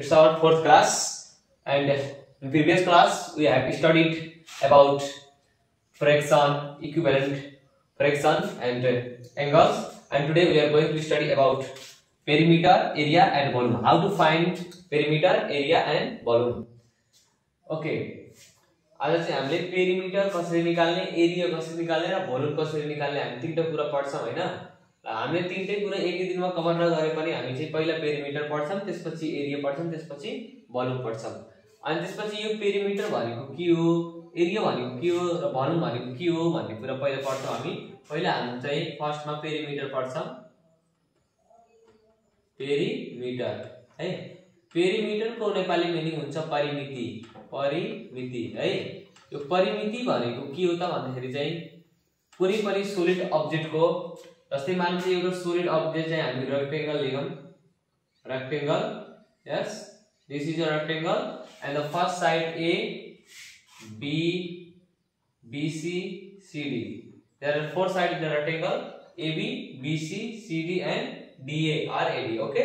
It's our fourth class, and in previous class we have studied about fraction, equivalent fraction, and angles. And today we are going to study about perimeter, area, and volume. How to find perimeter, area, and volume. Okay. आज चाहिँ हामीले perimeter कसरी निकाल्ने, area कसरी निकाल्ने र volume कसरी निकाल्ने हामी तीनटा कुरा पढ्छौं हैन। हामीले तीनटै कुरा एक दिनमा कभर नगरे पनि हामी चाहिँ पहिला पेरिमिटर पढ्छौं, त्यसपछि एरिया पढ्छौं, त्यसपछि भोल्युम पढ्छौं। अनि त्यसपछि यो पेरिमिटर भनेको के हो, एरिया भनेको के हो र भोल्युम भनेको के हो भन्ने कुरा पहिला पढ्छौं हामी। पहिला हामी चाहिँ फर्स्टमा पेरिमिटर पढ्छौं। पेरिमिटर है, पेरिमिटरको नेपाली मिनिङ हुन्छ परिमिति। परिमिति है, यो परिमिति भनेको के हो त भन्दाखेरि चाहिँ कुनै पनि सोलिड अब्जेक्टको, जस्तै मान्छे एउटा सोलिड अब्जेक्ट चाहिँ हामी रेक्टेंगल लियौं, rectangle, yes, this is a rectangle and the first side A B B C C D, there are four side in the rectangle A B B C C D and D A are A D. Okay,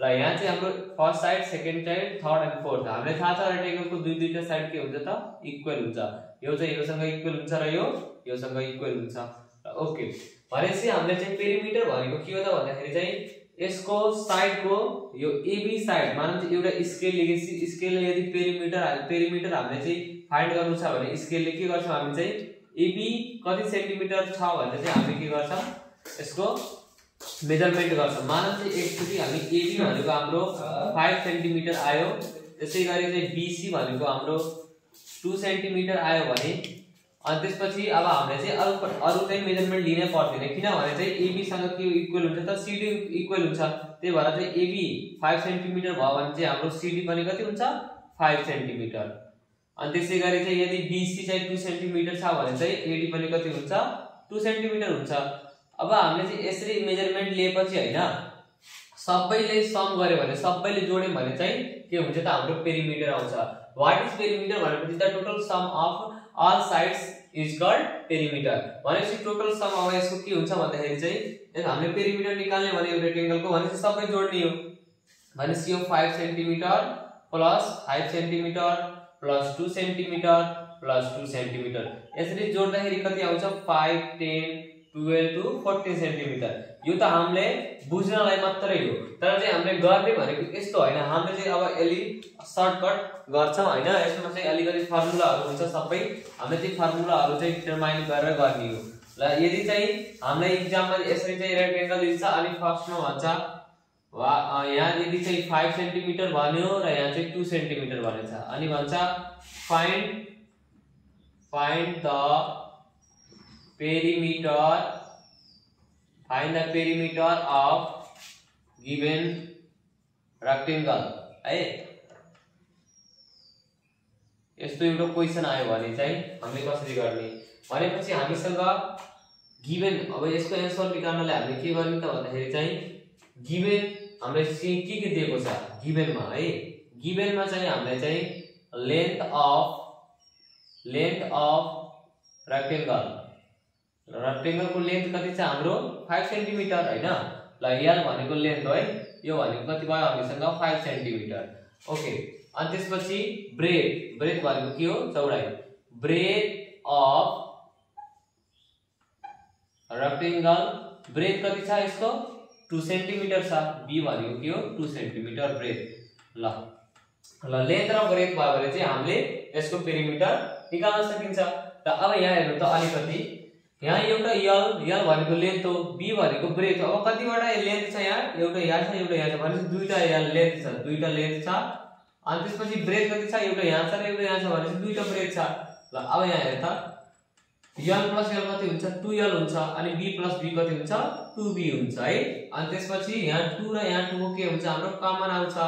ल यहाँ चाहिँ हाम्रो first side, second side, third and fourth. हामीलाई थाहा छ रेक्टेंगलको दुईटा side के हुन्छ त, इक्वल हुन्छ। यो चाहिँ योसँग इक्वल हुन्छ र योसँग इक्वल हुन्छ। ओके, भनेपछि हामीले चाहिँ पेरिमिटर भनेको के हो त भन्दाखेरि चाहिँ यसको साइडको यो एबी साइड मानौं चाहिँ एउटा स्केल लिएपछि स्केलले यदि पेरिमिटर हामीले चाहिँ फाइन्ड गर्नु छ भने स्केलले के गर्छ, हामी चाहिँ एबी कति सेन्टिमिटर छ भनेर चाहिँ हामीले के गर्छौं, यसको मेजरमेन्ट गर्छौं। मानौं चाहिँ एकचोटी हामी एबी भनेको हाम्रो 5 सेन्टिमिटर आयो, त्यसै गरी चाहिँ बीसी भनेको हाम्रो 2 सेन्टिमिटर आयो भने अनि त्यसपछि अब हामीले चाहिँ अरु चाहिँ मेजरमेन्ट लिनै पर्दैन, किनभने चाहिँ एबी सँग के इक्वल हुन्छ त, सीडी इक्वल हुन्छ। त्यही भएर चाहिँ एबी 5 सेन्टिमिटर भयो भने चाहिँ हाम्रो सीडी पनि कति हुन्छ, 5 सेन्टिमिटर। अनि त्यसै गरी चाहिँ यदि बीसी चाहिँ 2 सेन्टिमिटर छ भने चाहिँ एडी पनि कति हुन्छ, 2 सेन्टिमिटर हुन्छ। अब हामीले चाहिँ यसरी मेजरमेन्ट लिएपछि हैन, सबैले सम गर्यो भने, सबैले जोड्यो भने चाहिँ के हुन्छ त, हाम्रो पेरिमिटर आउँछ। व्हाट इज पेरिमिटर भनेपछि the total sum of all sides is called perimeter. भनेपछि टोटल सम अब यसको के हुन्छ भन्दाखेरि चाहिँ हामीले पेरिमिटर निकाल्ने भने यो रेक्टेंगलको भनेपछि सबै जोड्ने हो। भनेपछि यो 5 centimetre plus 5 centimetre plus 2 centimetre plus 2 centimetre, यसरी जोड्दाखेरि कति आउँछ, 5 10 12 to 14 सेन्टिमिटर। यो त हामीले बुझ्नलाई मात्रै हो, तर चाहिँ हामीले गर्ने भनेको यस्तो हैन। हामीले चाहिँ अब अलि सर्टकट गर्छौं हैन, यसमा चाहिँ अलिकति फर्मुलाहरु हुन्छ, सबै हामीले चाहिँ फर्मुलाहरु चाहिँ डिटरमाइन गरेर गर्ने हो। ल यदि चाहिँ हामीलाई एक्जाममा यसरी चाहिँ रेक्टेंगल दिन्छ अनि फर्स्टमा भन्छ यहाँ यदि चाहिँ 5 सेन्टिमिटर भन्यो र यहाँ चाहिँ 2 सेन्टिमिटर भनेछ अनि भन्छ find the perimeter of given rectangle है। यस्तो एउटा क्वेशन आयो भने चाहिँ हामीले कसरी गर्ने भनेपछि हामीसँग गिवन, अब यसको एन्सर निकाल्नलाई हामीले के गर्ने त भन्दाखेरि चाहिँ गिवन हामीले के दिएको छ गिवनमा है, गिवनमा चाहिँ हामीले चाहिँ लेन्थ अफ रेक्टेंगल को लेन्थ कति छ हाम्रो 5 सेन्टिमिटर हैन। ल एल भनेको लेन्थ है, यो भनेको कति भयो हामीसँग 5 सेन्टिमिटर। ओके, अनि त्यसपछि ब्रेथ भनेको के हो, चौडाइ। ब्रेथ अफ रेक्टेंगल, ब्रेथ कति छ यसको 2 सेन्टिमिटर छ, बी भनेको के हो 2 सेन्टिमिटर ब्रेथ। ल लेन्थ र ब्रेथ भयो भने चाहिँ हामीले यसको पेरिमिटर निकाल्न सकिन्छ। र अब यहाँ हेर्नु त अलिकति, यहाँ एउटा यल भनेको लेन्थ हो, बी भनेको ब्रेथ हो। अब कतिवटा लेन्थ छ यहाँ, एउटा यहाँ छ एउटा यहाँ छ भनेपछि दुईटा लेन्थ छ, दुईटा लेन्थ छ। अनि त्यसपछि ब्रेथ कति छ, एउटा यहाँ छ र एउटा यहाँ छ भनेपछि दुईटा ब्रेथ छ। ल अब यहाँ हेर त, यल प्लस यल कति हुन्छ, 2l हुन्छ, अनि b प्लस b कति हुन्छ, 2b हुन्छ है। अनि त्यसपछि यहाँ 2 र यहाँ 2 को के हुन्छ, हाम्रो कमन आउँछ।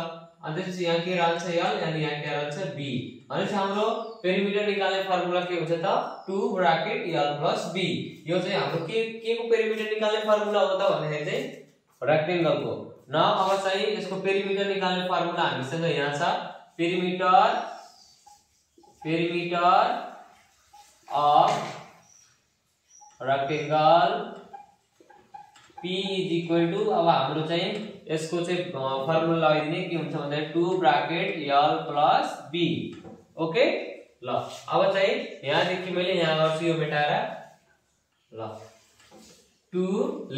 अनि त्यसपछि यहाँ के रहन्छ यल अनि यहाँ के रहन्छ b। भनेपछि हाम्रो पेरिमिटर निकाल्ने फर्मुला के हुन्छ त, 2 ब्रैकेट l प्लस b। यो चाहिँ हाम्रो के को पेरिमिटर निकाल्ने फर्मुला हो त भन्दाखेरि चाहिँ रेक्टेंगल को। न अब चाहिँ यसको पेरिमिटर निकाल्ने फर्मुला हामीसँग यहाँ छ, perimeter of rectangle P is equal to अब हाम्रो चाहिँ यसको चाहिँ फर्मुला लगाइदिने के हुन्छ भन्दा 2 bracket L plus B। Okay ल अब चाहिँ यहाँ देखि मैले यहाँ गर्छु यो मेटाएर ल 2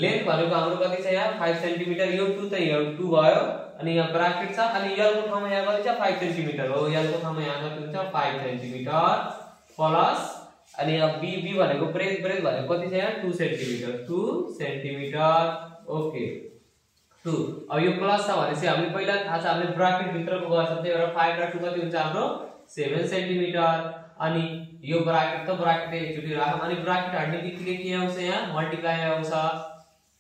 लेन्थ भनेको हाम्रो कति छ यहाँ 5 सेन्टिमिटर यो 2 त यो 2 भयो अनि यहाँ ब्राकेट छ अनि L को ठाउँमा यहाँ कति छ 5 सेन्टिमिटर हो L को ठाउँमा यहाँ कति हुन्छ 5 सेन्टिमिटर प्लस अनि यहाँ B भनेको ब्रेथ भनेको कति छ यहाँ 2 सेन्टिमिटर ओके 2 अब यो प्लस छ भनेपछि हामीले पहिला थाहा छ हामीले ब्राकेट भित्रको गर्छ त्यही भएर 5 र 2 कति हुन्छ हाम्रो 7 सेन्टिमिटर अनि यो ब्राकेट त ब्राकेट एकचोटी राखौं अनि ब्राकेट हट्ने बित्तिकै के आउँछ यहाँ मल्टिप्लाई आउँछ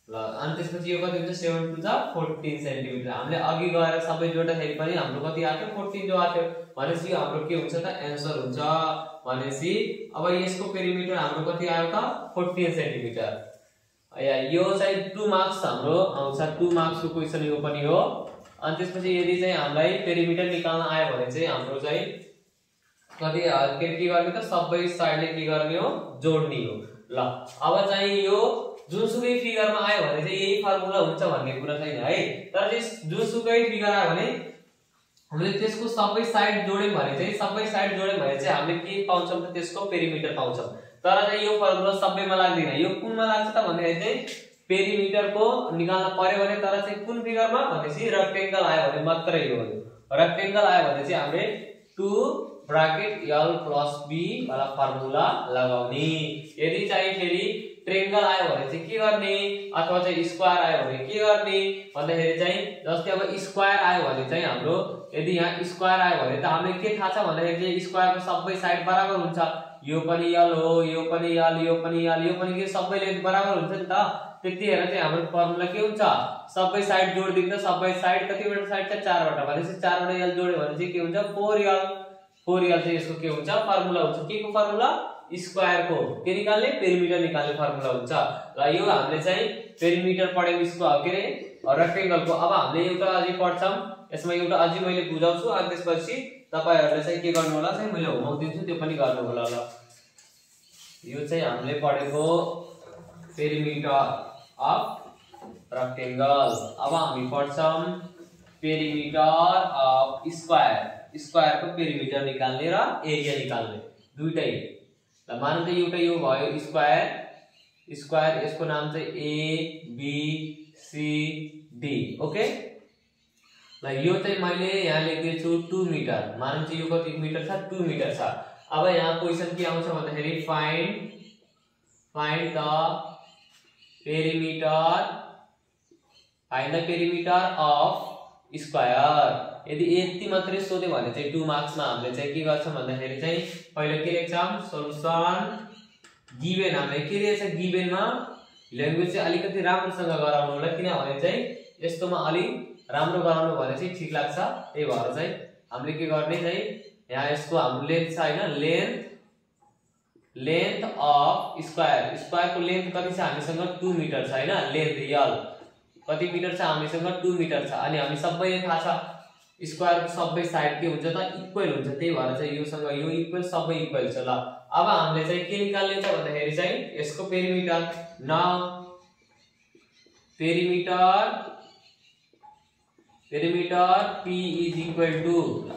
ल अनि त्यसपछि यो कति हुन्छ 7 टु द 14 सेन्टिमिटर हामीले अघि गएर सबै जोड्दाखेरि पनि हाम्रो कति आथ्यो 14 जो आथ्यो भनेपछि यो हाम्रो के हुन्छ त आन्सर हुन्छ भनेपछि अब यसको पेरिमिटर हाम्रो कति आयो त 14 सेन्टिमिटर यो चाहिँ 2 मार्क्स हाम्रो आउँछ 2 मार्क्स को क्वेशन यो पनि हो अनि त्यसपछि यदि चाहिँ हामीलाई पेरिमिटर निकाल्न आयो भने चाहिँ हाम्रो चाहिँ कति के गर्ने त सबै साइडले के गर्ने हो जोड्ने हो ल अब चाहिँ यो जुनसुकै फिगरमा आयो भने चाहिँ यही फर्मुला हुन्छ भन्ने कुरा छैन है तर जुनसुकै फिगर आयो भने हामीले त्यसको सबै साइड जोड्यौं भने चाहिँ हामीले के पाउँछौं त त्यसको पेरिमिटर पाउँछौं तर चाहिँ यो फर्मुला सबैमा लाग्दैन यो कुनमा लाग्छ त भन्दाखेरि चाहिँ पेरिमिटरको निकाल्न पर्यो भने तर चाहिँ कुन फिगरमा भनेपछि रेक्टेंगल आयो भने मात्रै हो रेक्टेंगल आयो भने चाहिँ हामीले 2 ब्राकेट L प्लस B वाला फर्मुला लगाउने यदि चाहिँ फेरि ट्रायंगल आयो भने चाहिँ के गर्ने अथवा चाहिँ स्क्वायर आयो भने के गर्ने भन्दाखेरि चाहिँ जस्तै अब स्क्वायर आयो भने चाहिँ हाम्रो यदि यहाँ स्क्वायर आयो भने त हामीले के थाहा छ भन्दाखेरि चाहिँ स्क्वायरको सबै साइड बराबर हुन्छ यो पनि L हो यो पनि L यो पनि L यो पनि के सबै लेन्थ बराबर हुन्छ नि त त्यतिखेर चाहिँ हाम्रो फर्मुला के हुन्छ सबै साइड जोड्दिन्छ सबै साइड कतिवटा साइड छ 4 वटा भनेपछि 4 वटा L जोड्यो भने चाहिँ के हुन्छ 4L चाहिँ यसको के हुन्छ फर्मुला हुन्छ के को फर्मुला स्क्वायर को के निकाल्ने पेरिमिटर निकाल्ने फर्मुला हुन्छ ल यो हामीले चाहिँ पेरिमिटर पढ्यौं यसको के रे रेक्टेंगल को अब हामीले एउटा अझै पढ्छौं यसमा एउटा अझै मैले बुझाउँछु अनि त्यसपछि तपाईहरुले चाहिँ के गर्नु होला चाहिँ मैले होमवर्क दिन्छु त्यो पनि गर्नु होला ल यो चाहिँ हामीले पढेको पेरिमिटर अफ रेक्टेंगल अब हामी पढ्छौं पेरिमिटर अफ स्क्वायर को पेरिमिटर निकाल्ने र एरिया निकाल्ने दुईटै ल मानौं त एउटा यो भयो स्क्वायर यसको नाम चाहिँ A B C D okay ल यो चाहिँ मैले यहाँ लेख्दै छु 2 मिटर मानौं चाहिँ यो कति मिटर छ 2 मिटर छ अब यहाँ क्वेशन के आउँछ भन्दाखेरि find the perimeter of square यदि यति मात्रै सोध्यो भने चाहिँ 2 मार्क्स मा हामीले चाहिँ के गर्छौं भन्दाखेरि चाहिँ पहिला के लेख्छौं सोलुसन गिवन हामीले के रहेछ गिवन मा ल्याङ्ग्वेज चाहिँ अलिकति राम्रोसँग गराउनु होला किनभने चाहिँ यस्तोमा अलि राम्रो गराउनु भने चाहिँ ठीक लाग्छ त्यही भएर चाहिँ हामीले के गर्ने चाहिँ यहाँ यसको हाम्रो लेन्थ छ हैन लेन्थ अफ स्क्वायर को लेन्थ कति छ हामीसँग 2 मिटर छ हैन लेन्थ L कति मिटर छ हामीसँग 2 मिटर छ अनि हामी सबैले थाहा छ स्क्वायर को सबै साइड के हुन्छ त इक्वल हुन्छ त्यही भएर चाहिँ योसँग यो इक्वल सबै इक्वल छ ल अब हामीले चाहिँ के निकाल्ने छ भन्दाखेरि चाहिँ यसको perimeter P is equal to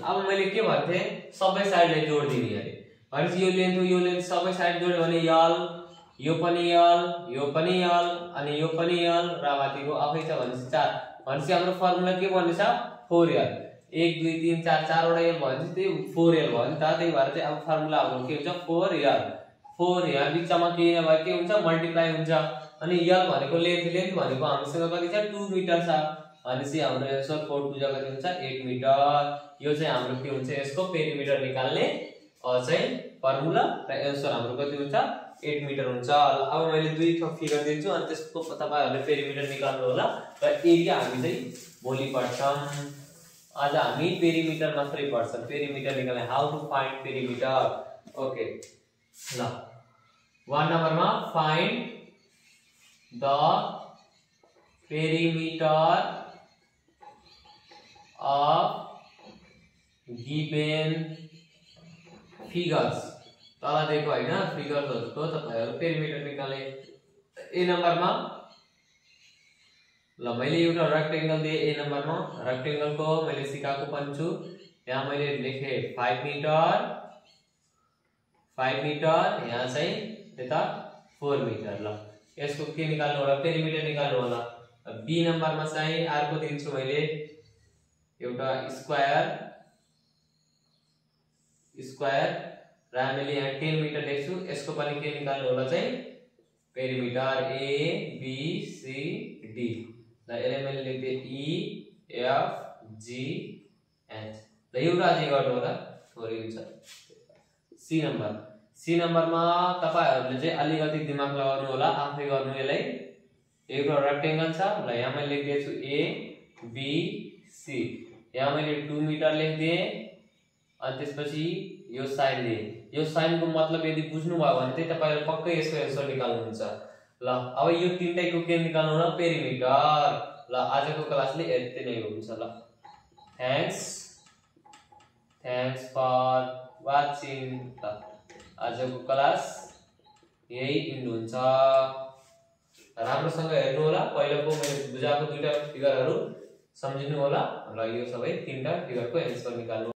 अब मैले के भन्थे सबै साइडले जोड्दिने अरे भनेपछि यो लेन्थ सबै साइड जोड्यो भने L यो पनि L यो पनि L अनि यो पनि L र माथिको आफै छ भनेपछि 4 भनेपछि हाम्रो फर्मुला के बन्नेछ 4L 1 2 3 4 4 वटा L भनेपछि त्यही 4L भयो नि त त्यही भएर चाहिँ अब फर्मुला हाम्रो के हुन्छ 4 यहाँ बिचमा के नभए के हुन्छ मल्टिप्लाई हुन्छ अनि L भनेको लेन्थ भनेको हामीसँग कति छ 2 मिटर छ भनेपछि हाम्रो आन्सर 4 2 जा कति हुन्छ 8 मिटर यो चाहिँ हाम्रो के हुन्छ यसको पेरिमिटर निकाल्ने चाहिँ फर्मुला र आन्सर हाम्रो कति हुन्छ 8 मिटर हुन्छ अब मैले दुई थप फिगर दिन्छु अनि त्यसको तपाईहरुले पेरिमिटर निकाल्नु होला र एरिया हामी चाहिँ भोलि पढ्छौं आज हामी पेरिमिटर मात्रै पढ्छौं पेरिमिटर निकाल्ने how to find perimeter okay ल 1 नम्बरमा find the perimeter of given figures तल दिएको हैन फिगर्सहरुको तपाईहरु पेरिमिटर निकाल्ने ए नम्बरमा ल मैले एउटा रेक्टेंगल दिए ए नम्बरमा, रेक्टेंगल को मैले सिकाएको पनि छु। यहाँ मैले लेखे 5 मिटर, 5 मिटर, यहाँ चाहिँ यता 4 मिटर। ल यसको के निकाल्नु होला, पेरिमिटर निकाल्नु होला। बी नम्बरमा चाहिँ अर्को दिन्छु मैले एउटा स्क्वायर, स्क्वायर र हामीले यहाँ 10 मिटर लेख्छु। यसको पनि के निकाल्नु होला चाहिँ perimeter A B C D. ल यसले मैले लेख्दिए ई एफ जी एच। ल एउटा चाहिँ गर्नु होला, थोरै हुन्छ। सी नम्बर, सी नम्बरमा तपाईहरुले चाहिँ अलिकति दिमाग लगाउनु होला, आफै गर्नु यसलाई। एउटा रेक्टेंगल छ। ल यहाँ मैले लेख्दिएछु ए बी सी। यहाँ मैले 2 मिटर लेख्दिए अनि त्यसपछि यो साइन दिए। यो साइन को मतलब यदि बुझ्नु भयो भने चाहिँ तपाईहरु पक्कै यसको एन्सर निकाल्नुहुन्छ। ल अब यो तीनटैको के निकाल्नु होला, पेरिमिटर। ल आजको क्लासले यति नै हुन्छ। ल थ्यांक्स फर वाचिङ। ल आजको क्लास यही इन्ड हुन्छ। राम्रोसँग हेर्नु होला, पहिलाको मैले बुझाएको दुईटा फिगरहरु सम्झिनु होला र यो सबै तीनटा फिगरको एन्सर निकाल्नु।